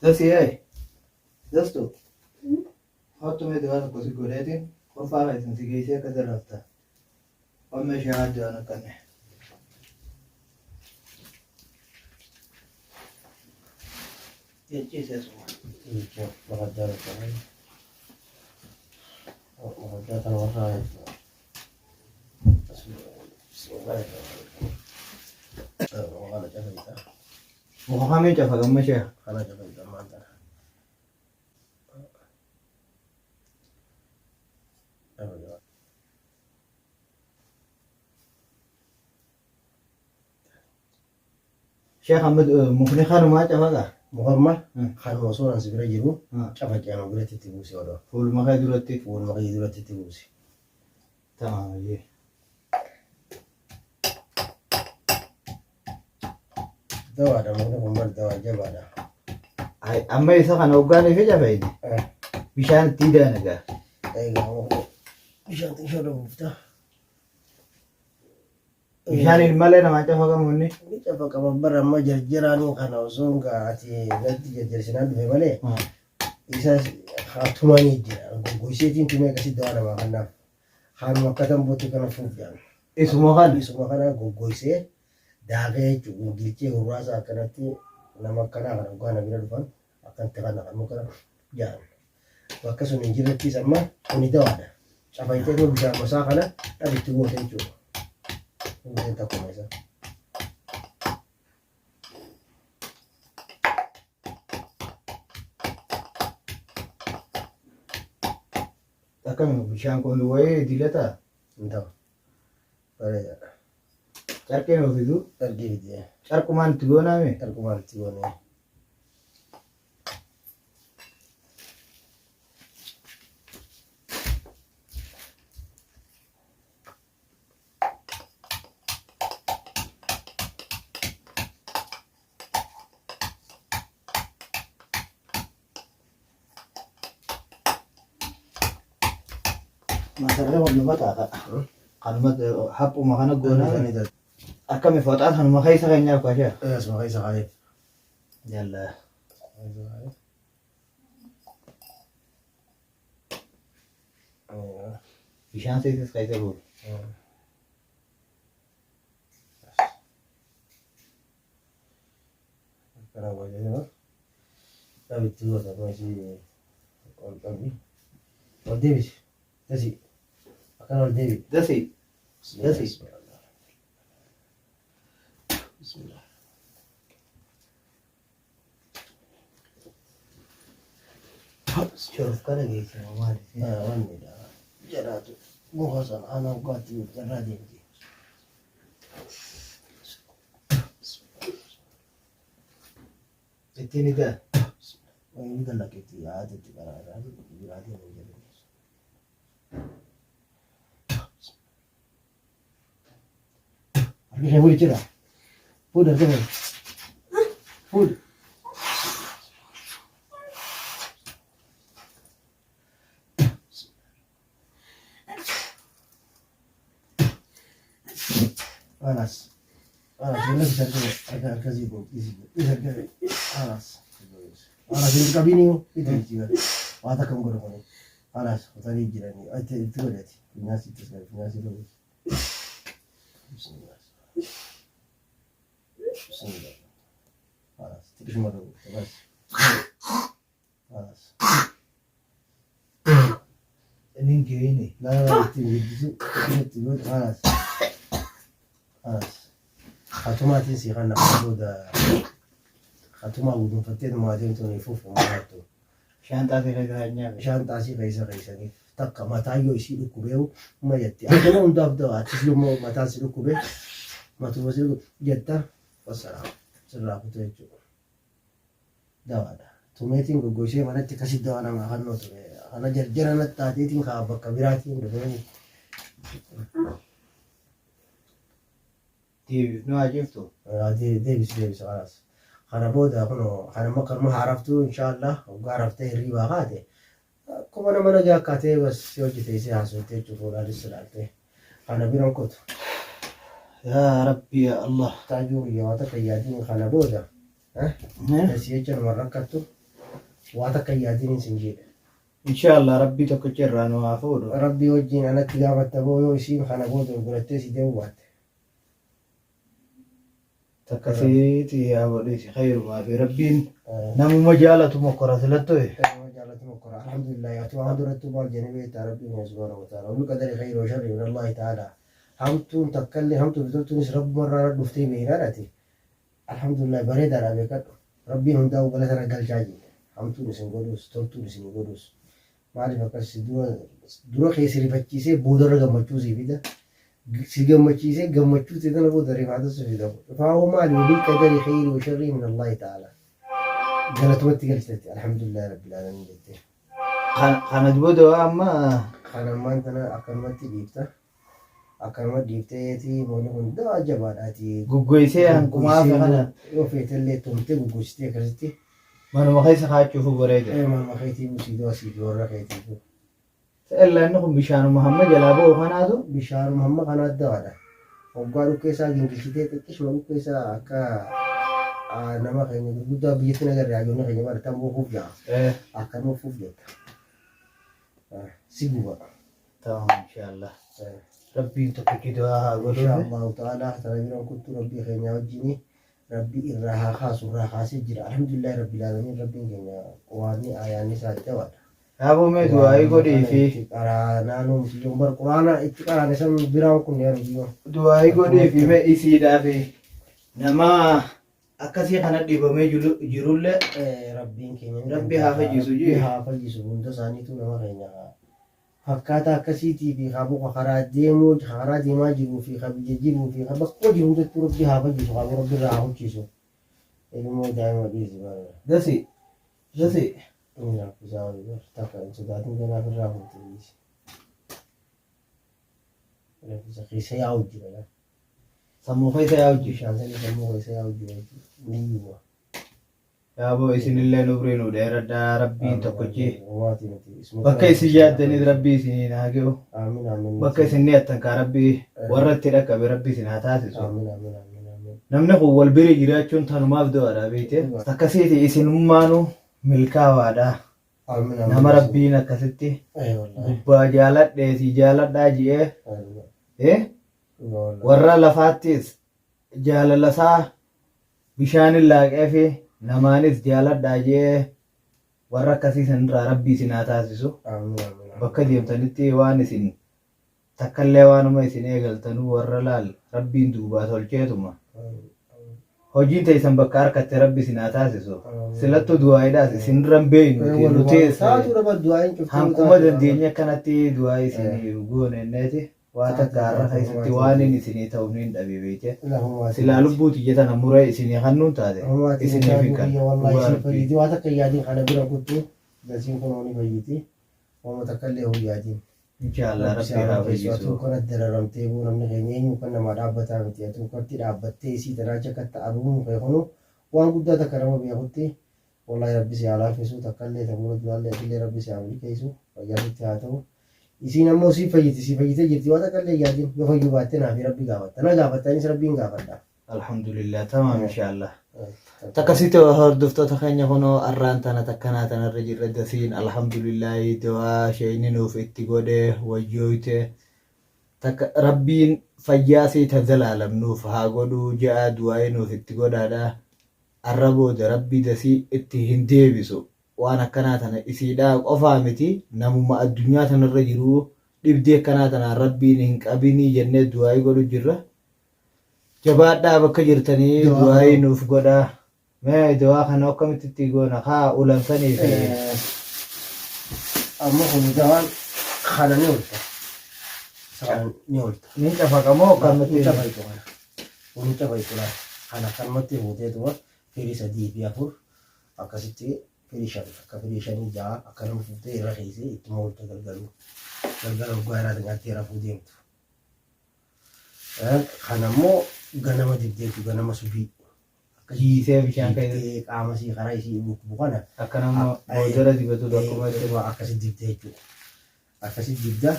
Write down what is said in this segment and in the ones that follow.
Dasii dastu hottu mee du'aa tokko si godheetiin qofaa keessan si geessee akka darrafta. Waan meeshaa adda waan akkanne. Jechiise suma. Maqaddaa tokko. Maqaddaa tana warraa jechuudha. Kana cafayta. Muka kamii cafa gamma ishee? Kana cafayta ammaan tana. Sheekh amma mukni kanumaa cafaqa? Mukamma kanuma osoo an si bira jiru cafaqee anuma biratti itti buuse odoo. Fuuluma kee duratti. Fuuluma kee duratti itti buuse. Tamam ayyee. Dawaadha mukni kun bar dawaa jabaadha. Ay, amma isa kana hoggaan ife cafayne bishaan itti idaan egaa. Egaa mukni bishaan xiqqoo irra buufta. Bishaaniin malee namaa cafaqamu inni. Ni cafaqama bara amma jarjaraanii kana osoo hin gaa ati natti jarjarsinaan dhufe malee isa haa tumanii jira. Goggoyseetiin tumee akkasitti dawaa namaa kennaaf. Haanuma akka tambootti kana fuuf jedhan. Isuma kana. Isuma kana goggoysee daakee jechuun gingilchee hurraasaa akkanatti nama akkanaa kana hoggaa na bira dhufan akkanatti kana kan muka jedhan. Bakka sun hin jirrettis amma kuni dawaadha. Cafaytee immoo bishaan masaa kana dhab itti goote jechuudha. Hundeen takkuma isaa. Akkami bishaan kun wayii dilataa? Hin ta'u. Bareedaadha. Carqee nuu fiduu? Carqii fidee. Carqumaan itti goonaame? Carqumaan itti goonee. Masarree kun numa ta'a. Kanuma haphuma kana goonaa. Akkami fooxaa sanuma keessa keenyaaf kaashee? Asuma keessa kaa'eef. Yalla. Bishaan seetis keessa bu'u. Akkana gootee dhabitti goota kun ol qabi. Ol deebisi. Dasi. Akkana ol deebi. Dasi. Dasi. Bismillah. Shorf kana geesse maali? Wanni dha. Jaraatu muka sana ana waggaatti irraa deemti. Ittiin idaa. Inni dalageetti yaadatti karaa biraatiin hin jiru. Harki kee fuudhi jira. Fuudhi harka kee. Fuudhi. خلاص خلاص ولا في harka harka sii godhi dhiisi harka خلاص خلاص hin qabini itti jira waa takka hin godhu kuni خلاص kutanii jiranii itti itti godhati funyaan sitti godhi funyaan sitti godhi bismillah bismillah خلاص xiqqishuma godhu bas خلاص Inni hin geeyini. لا لا itti guddisu itti godhi خلاص خلاص Hatumaatiin sii kana booda hatumaa guduunfattee tumaatiin tun fufu maattu. Bishaan xaasii keessa keenyaaf. Bishaan xaasii keessa keessaniif takka mataa yoo isii dhukkubeewu ma jetti. Akkuma hundaaf dawaa atis yommuu mataan si dhukkube matuma si dhukkube jetta wassalaam sirraa kutu jechuudha. Dawaadha. Tumeetiin goggoysee manatti akkasii dawaa namaa kannoo ture. Kana jarjara natti taateetiin kaa bakka biraatiin dhufee. Deebifnoo haa ciftu. Deebisi deebisi kalaas. Kana booda kunoo kan amma kanuma haaraftu inshaallah hoggaa raftee hirriibaa kaate akkuma nama nagaa akkaatee bas si hojii teessee haasofte jechuudha fuulaanis ilaaltee. Kana biran kotu. Yaa Rabbi yaa Allah. Taajuu kiyya waa takka yaadiin kana booda. Dasi jecha nama rakkattu. Waa takka hin yaadiniin sin jedhe. Inshallah Rabbii tokkicha irraa nu haa fuudhu. Rabbii wajjiin anatti gaafatta boo yoo isiin kana booda ol godhattee si deemuu baatte. Takka siiti yaa godhiisi khayrumaa fi Rabbiin namuma jaalatu mokkora silattu. Nama jaalatu mokkora. Alhamdulillah ati waan durattuu maal jennee beektaa Rabbiin keenya subhaanahu wa ta'ala. Wabil qadari khayri wa sharri min Allahi ta'ala. Hamtuun takkallee hamtuu fi toltuunis Rabbumarraa dhuftee beeknaan ati. Alhamdulillah bareedaadha beekadhu. Rabbiin hundaa'uu galata irra galchaa jee. Hamtuun isin godhuus toltuun isin godhuus. Maaliif akkas dura dura kee si rifachiisee boodarra gammachuu sii fida. Si gammachiisee gammachuu ta'e tana booda rifaata si fida. Rifaahuu maali wabil qadari khayri wa sharrii min Allahi ta'ala. Galatumatti galchitetti alhamdulillahi rabbil aalamiin jettee. Kana booda amma Kan ammaan tana akkanumatti dhiifta. Akkanuma dhiifteeti moonni kun dawaa jabaadhaati. Guggoysee hanqumaa fi kana. Yoo feetellee tumtee guggoysitee akkasitti. Manuma keessa kaachuufu bareeda. Manuma keetii busii dawaa siif warra keetiifu. Sa'ella inni kun bishaanuma hamma jalaa ba'u kanaatu. Bishaanuma hamma kanaa dawaadha. Hoggaa dhukkee isaa gingilchitee xiqqishuma dhukkee isaa akka nama keenya gurguddaa biyyatti nagarre hayyoonni keenya bara tamboo fuuf ja'a. Akkanuma fuuf jetta. Si guba. Tamam inshallah. Rabbiin tokkichi du'aa haa godhuuf. Insha Allahu ta'ala tana biran kuttu Rabbii keenya wajjini Rabbi irraa haa kaasu irraa kaasee jira alhamdulillahi rabbil alamin Rabbiin keenya quraanni ayaanni isaa jabaadha. Yaaboo mee du'aa'ii godhii fi. Itti qaraanaa nuu mucayyoon bar quraana itti qaraane san biraan kun yaa mucayyoon. Du'aa'ii godhii fi mee isiidhaa fi nama akkasii kana dhibamee jirullee. Rabbiin keenya ni Rabbi haa fayyisu Rabbi jee. haa fayyisu hunda isaaniitu nama keenya fakkaataa akkasiitii fi ka muka karaa deemuu ka karaa deemaa jiruu fi ka biyya jiruu fi ka bakkuma jiru hundattuu Rabbi haa fayyisu haa Rabbi irraa haa huchiisu. Ilmoo daa'ima dhiisi bara. Dasi dasi. Inni raffisaa wayii bar takka hin sodaatin ganaaf irraa fuute dhiisi. Raffisa keessa yaa'u jira laa. Sammuu keessa yaa'u jira. Bishaan sanii sammuu keessa yaa'u jira jechuudha. Ni yuuma. Yaaboo isinilleen umrii nuu dheeradhaa Rabbiin tokkochi bakka isin yaaddaniit Rabbii isiniin haa ge'u bakka isin niyattan kaa Rabbii warra itti dhaqqabe Rabbi isin haa taasisu namni kun wal bira jiraachuun tanumaaf du'aadha beekte akkasiiti isinummaanu milkaawaadha nama Rabbiin akkasitti gubbaa jaaladhee si jaaladhaa ji'ee warra lafaattis jaalalasaa Bishaanin laaqeefi namaanis jaaladhaa je'ee warra akkasii sanirraa Rabbi isin haa taasisu. Amiin amiin amiin. Bakka deemtanitti waan isin takkallee waanuma isin eegaltanuu warra laal Rabbiin duubaa tolcheetuma. Amiin amiin. Hojiin teessan bakka harkatte Rabbi isin haa taasisu. Amiin. Silattuu du'aayiidhaas isinirra hin beeynuti Walumaa nutis taatu dhaba du'aayin cuftee hanquma taatu dandeenye akkanatti du'aayii isinii goone inneeti. Waa takka har'a keessatti waanin isinii ta'u niin dhabe beeyte. Silaa lubbuu tiyya tana muree isinii kannuun taate isiniif hin kanna. Wallahi Dhugaa isin Rabbii. fayyiti waa takka hin yaadin kana bira kuttu gasiin kunoo ni fayyiti wama takka illee hin yaadin. Inshaallah Rabbi si Rabbi haa haa milkeessu atuu fayyisu. kana dararamtee boo namni keenya eenyu kan namaa dhaabbataa miti atuu katti dhaabbattee isii tanaa achi akka abamuun kee kunu waan guddaa takka nama beekutti Wallahi rabbi si haa laaffisu takkallee ta fuula duraallee atillee rabbi si haa milkeessu fayyaa sitti haa ta'u isiin ammoo si fayyiti si fayyitee jirti waa takkallee hin yaadin yoo fayyuu baatte naafi rabbi gaafatta na gaafatta anis rabbiin gaafadha. Alhamdulillah tamaam inshallah. Takkasitti hordoftoota keenya kunoo arraan tana takkanaa tanarra jirra dasiin alhamdulillahi du'aa sheeyni nuuf itti godhe wayyooyte takka rabbiin fayyaa sii ta zalaalam nuuf haa godhuu je'aa du'aa'ii nuuf itti godhaadha Arra booda Rabbi dasii itti hin deebisu. Waan akkanaa tana isiidhaa qofaa miti namuma addunyaa tanarra jiruu dhibdee akkanaa tanaan Rabbiin hin qabinii jennee du'aa'ii godhu jirra. Jabaadhaa bakka jirtanii Du'aa du'aa'ii kana nuuf godhaa. Mee du'aa kana akkamitti itti goona kaa ulan sanii fi Amma kun dawaan kana ni oolta. Isa kana ni oolta. Ni cafaqa moo akkamitti? Ni cafaytu kana. Waluca baay'isuudhaan kan akkanumatti fuuteetuma firii sadii fi afur akkasitti firii shan akka firii shanii ja'a akkanuma fuutee irra keessee ittuma oolta galgaluu galgala hoggaa irraa nyaattee rafuu deemtu. Kan ammoo ganama dibdeetu ganama subii. Jiisee bishaan keessatti. Jiiftee qaama isii karaa isii dhukkubu kana. Akka nama boodara dibatu akkuma akkasi dibdee jechuudha. Akkasi dibda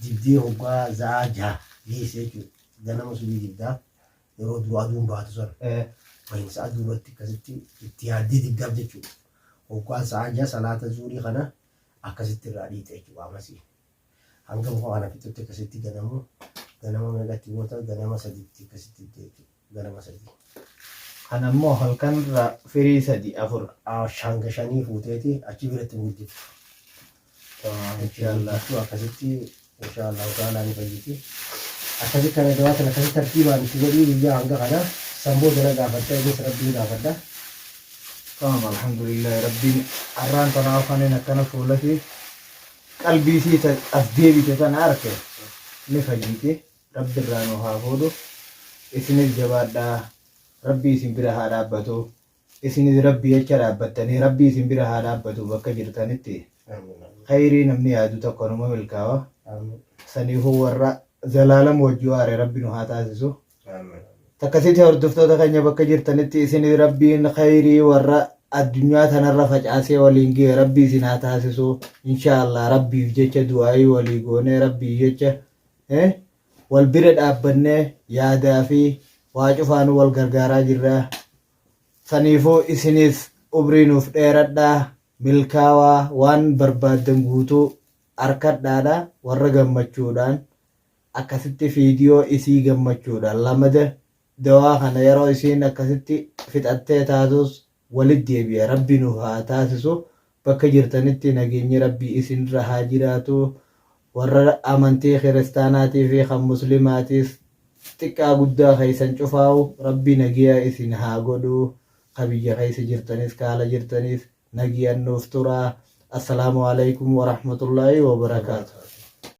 dibdee hoggaa za'aa jaha geesse jechuudha. Ganama subii dibdaa yeroo dura aduun baatu sana. Bahinsa aduu irratti akkasitti itti yaaddee dibdaaf jechuudha. Hoggaan sa'aa 6 salaata zuurii kana akkasitti irraa dhiixa jechuudha qaamasii. Hanga muka kana fixutti akkasitti ganamu ganama meeqatti goota ganama saditti akkasitti itti jechuudha. Ganama sadii. Kana immoo halkan irraa firii 3 4. Hanga shanii fuuteeti achi biratti hin guddiftu. Tamam Achi hin inshaallah. guddiftu akkasitti inshaallahu ta'ala ni fayyiti. Akkasi kana dawaa kana akkasi tartiibaan itti godhii guyyaa hanga kana san booda na gaafatta innis rabbiin gaafadha. Tamam alhamdulillah rabbiin arraan tanaa kanin akkana fuulasi qalbii isii ta as deebite tana arke ni fayyiti rabbi irraa nu haa fuudhu isinis jabaadhaa rabbi isin bira haa dhaabbatu isinis rabbi jecha dhaabbattanii rabbi isin bira haa dhaabbatu bakka jirtanitti khayrii namni yaadu tokko numa milkaawa saniifuu warra zalaalam wajji waare rabbi nu haa taasisu Takkasitti hordoftoota keenya bakka jirtanitti isin rabbiin khayrii warra addunyaa tanarra facaasee waliin gahe rabbi isin haa taasisu inshaallah rabbiif jecha du'aayii walii goonee rabbiif jecha wal bira dhaabbannee yaadaa fi waa cufaanuu wal gargaaraa jirra saniifuu isinis umrii nuuf dheeradhaa milkaawaa waan barbaaddan guutuu arkadhaadha warra gammachuudhaan akkasitti fiidiyoo isii gammachuudhaan lamada dawaa kana yeroo isiin akkasitti fixattee taatus walit deebi'a rabbi nuuf haa taasisu bakka jirtanitti nageenyi rabbii isinirra haa jiraatu warra amantii kiristaanaatii fi kan muslimaatiis xiqqaa guddaa keessan cufaa'u rabbi nagiya isin haa godhu ka biyya keessa jirtanis ka ala jirtanis nagiyan nuuf turaa assalaamu alaikum warahmatullaahi wabarakaatu.